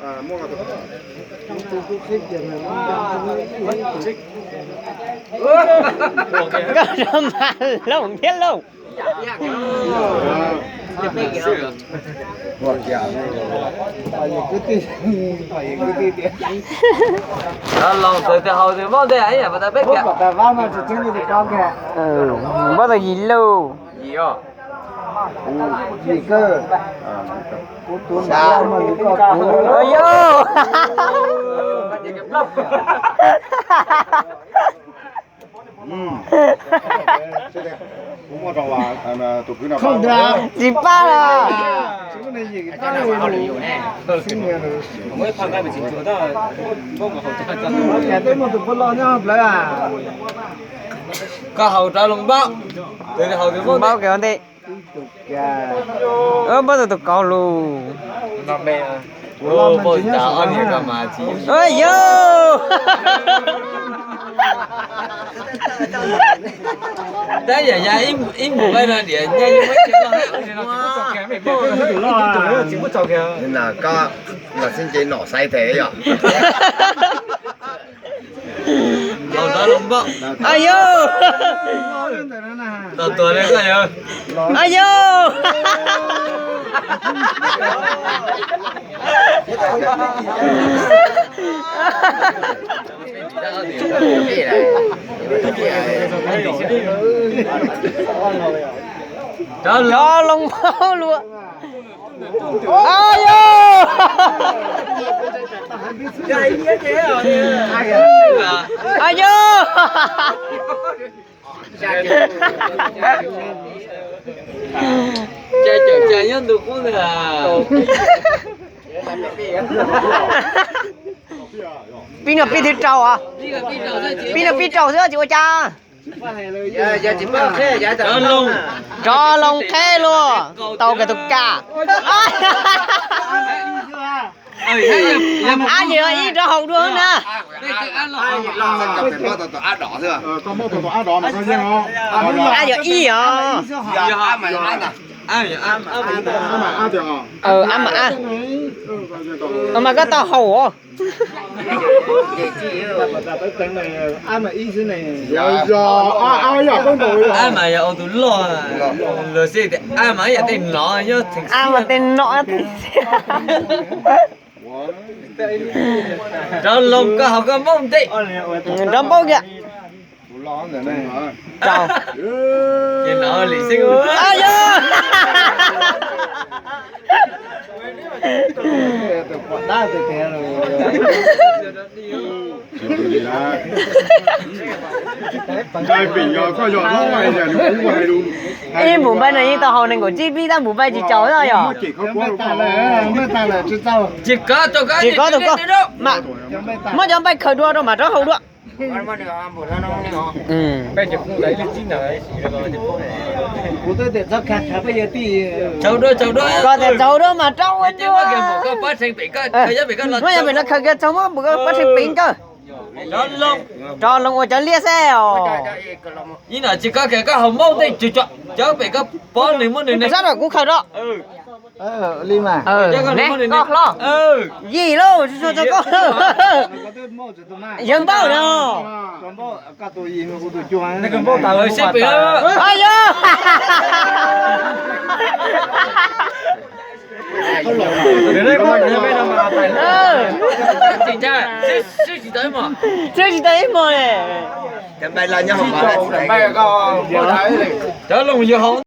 Koj rau mas looj thiab lauj. Loos txawm tias haus tus mob ntej ib yam pas tas peb kiag. Mob tau yim lauj. Yim os. Yog. Tsis pab los. Koj haus rov loo npaub. Npaub kiag ua ntej. Npaub tau tus kauv lus. Yog. Tab yam yog ib npus pab no diam nyaj yeej muaj ib tug loj, tsis muaj txaus kiag. Koj los xib nce nom xaiv tes yom. Haus rov loo npaub. Ayo. Tos tuag li koj yog. Ayo. Rov loo npaub lua. Ayo. Ayo. Cas caum cas nyob ntu qub ntag. Pib no pib thib rau os. Pib no pib rau xwb tsis ua cas. Rov loo qheb luaj, tau kiag tus kam. Ab, yog ib rov haus dua na. Ab, yog ib os. Ab mas ab. Mas koj tau haus os. Ab mas yog ua tus loj, luag xij tias ab mas ib yam tej nom nyob. Ab mas tej nom. Rov loo koj haus koj npaub ntej. Rov npaub kiag. Rau. Ces no li xwb. Ab yog. Ib npus npaib no yeej tau haus nees nkaum tsib pib tab npus npaib tsis tsaus yog. Tsis kov tus koj. Muab cov npaij khaws dua rau mam rov haus dua. Koj tias tsaus dua mas rau ua dua. Muab yog pem no khaws kiag tsaug muab npus koj pab tsheej pem nkawj. Rov loo ua cov liab xwb os. Ib no tsis kov kiag koj haus npaub ntej tsuag tsuag cov pem koj pov nws muab nws ne. Sab no kuv khaws rau. Ne koj hlob. Yim lauj, tsuag tsuag koj. Yawg npaub no. Sib pem. Yog. Tsis tau ib hmos. Cov looj yog hauv.